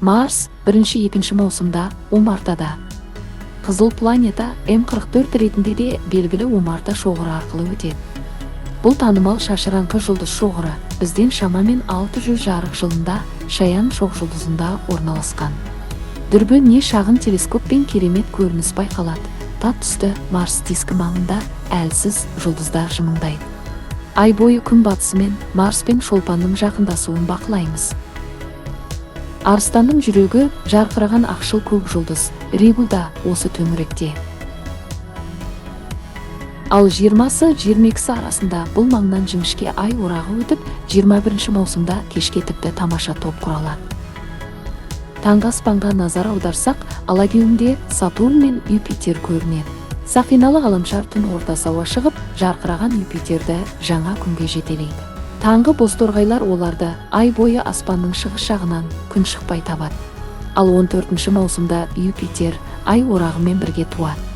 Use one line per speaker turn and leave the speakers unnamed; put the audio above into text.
Марс 1-2 маусымда омартада. Қызыл планета М44 ретінде де белгілі омарта шоғыры арқылы өтеді. Бұл танымал шашыраңқы жұлдыз шоғыры бізден шамамен 600 жарық жылында Шаян шоқжұлдызында орналасқан. Дүрбі не шағын телескоппен керемет көрініс байқалады. Тат түсті Марс дискі маңында әлсіз жұлдыздар жымыңдайды. Ай бойы күн батысымен Марс пен Шолпанның жақындасуын бақылаймыз. Арыстанның жүрегі жарқыраған ақшыл көк жұлдыз Регул да осы төңіректе. Ал 20-сы 22-сі арасында бұл маңнан жіңішке ай орағы өтіп, 21 маусымда кешке тіпті тамаша топ құралады. Таңғы аспанға назар аударсақ, алагеуімде Сатурн мен Юпитер көрінеді. Сақиналы ғаламшар түн ортасы ауа шығып, жарқыраған Юпитерді жаңа күнге жетелейді. Таңғы бозторғайлар оларды ай бойы аспанның шығыс жағынан күн шықпай табады. Ал 14 маусымда Юпитер ай орағымен бірге туады.